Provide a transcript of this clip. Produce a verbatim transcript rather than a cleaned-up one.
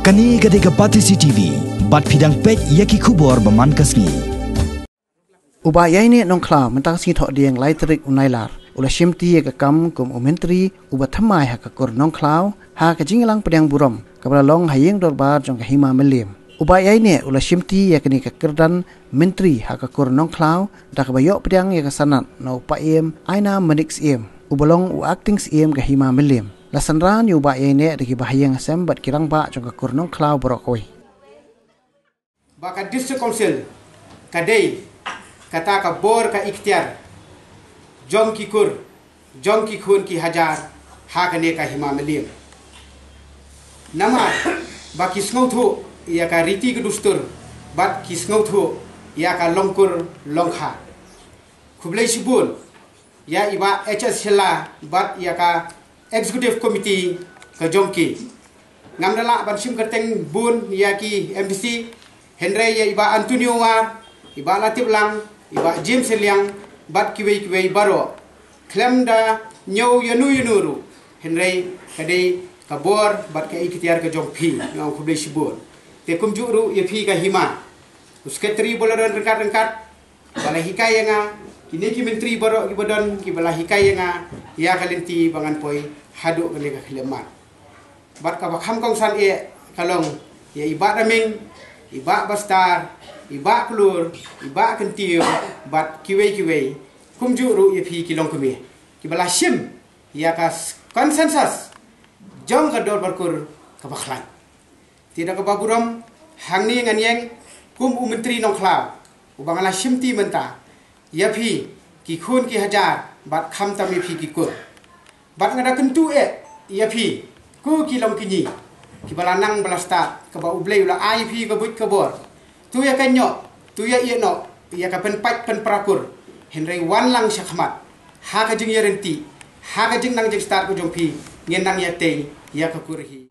Kane ka dei ka Batesi T V, bad phi dang peit ïa ki khubor ba man ka sngi. U Bah Ïaineh Nongkhlaw mynta ka sngi Thohdieng lai tarik u Nailar u la shimti ïa ka kam kum u Myntri uba thymmai ha ka kur Nongkhlaw ha ka jingïalang pdiang burom kaba la long ha ïing dorbar jong ka Hima Mylliem. U Bah Ïaineh u la shimti ïa kane ka kyrdan Myntri ha ka kur Nongkhlaw da kaba ïoh pdiang ïa ka sanad na u Paiem Ainam Manik Syiem uba long u Acting Syiem ka Hima Mylliem. La synran ïa u Bah Ïaineh da kiba ha ïing ha sem bad ki rangbah jong ka kur Nongkhlaw baroh kawei. Ba ka District Council ka dei kata ka bor ka iktiar jong ki kur, jong ki khun ki hajar ha kane ka Hima Mylliem. Namar ba ki sngewthuh ïa ka riti ka dustur bad ki sngewthuh ïa ka longkur longkha. Khublei shibun ïa i Bah H S Shylla bad ïa ka Executive Committee ka jong ki. Ngam da lah ban shim kyrteng bun ïa ki M D C, hynrei ïa i Bah Antonio War, i Bah Latip Lang, i Bah James Liang bad kiwei kiwei baroh khlem da ñiew ïano ïano ruh, hynrei ka dei ka bor bad ka iktiar ka jong phi. Nga ong khublei shibun. Te kumjuh ruh ïa phi ka Hima, u Secretary ba la don ryngkat ryngkat, ba la hikai ïa nga, kine ki Myntri baroh kiba don kiba la hikai ïa nga ïa ka lynti ba ngan poi haduh kane ka khyllipmat. Bad kaba kham kongsan eh ka long ïa i Bah Raming, i Bah Bastar, i Bah Klur, i Bah Kyntiew bad kiwei kiwei, kumjuh ruh ïa phi ki longkmie kiba la shim ïa ka s-, consensus jong ka dorbar kur kaba khlaiñ. Te da kaba burom hangne ngan ïeng kum u Myntri Nongkhlaw uba nga la shimti mynta ïa phi ki khun ki hajar bad khamtam ïa phi ki kur. Bad nga da kyntu eh ïa phi ko ki longkñi kiba la nang ba la stad, kaba U Blei u la ai ïa phi ka buit ka bor. To ïa kynnoh, to ïa ïehnoh ïa ka pynpait pynpra kur, hynrei wan lang shakhmat ha ka jingïaryntih, ha ka jingnang jingstad ka jong phi, ngin nang ïatei ïa ka kur hi.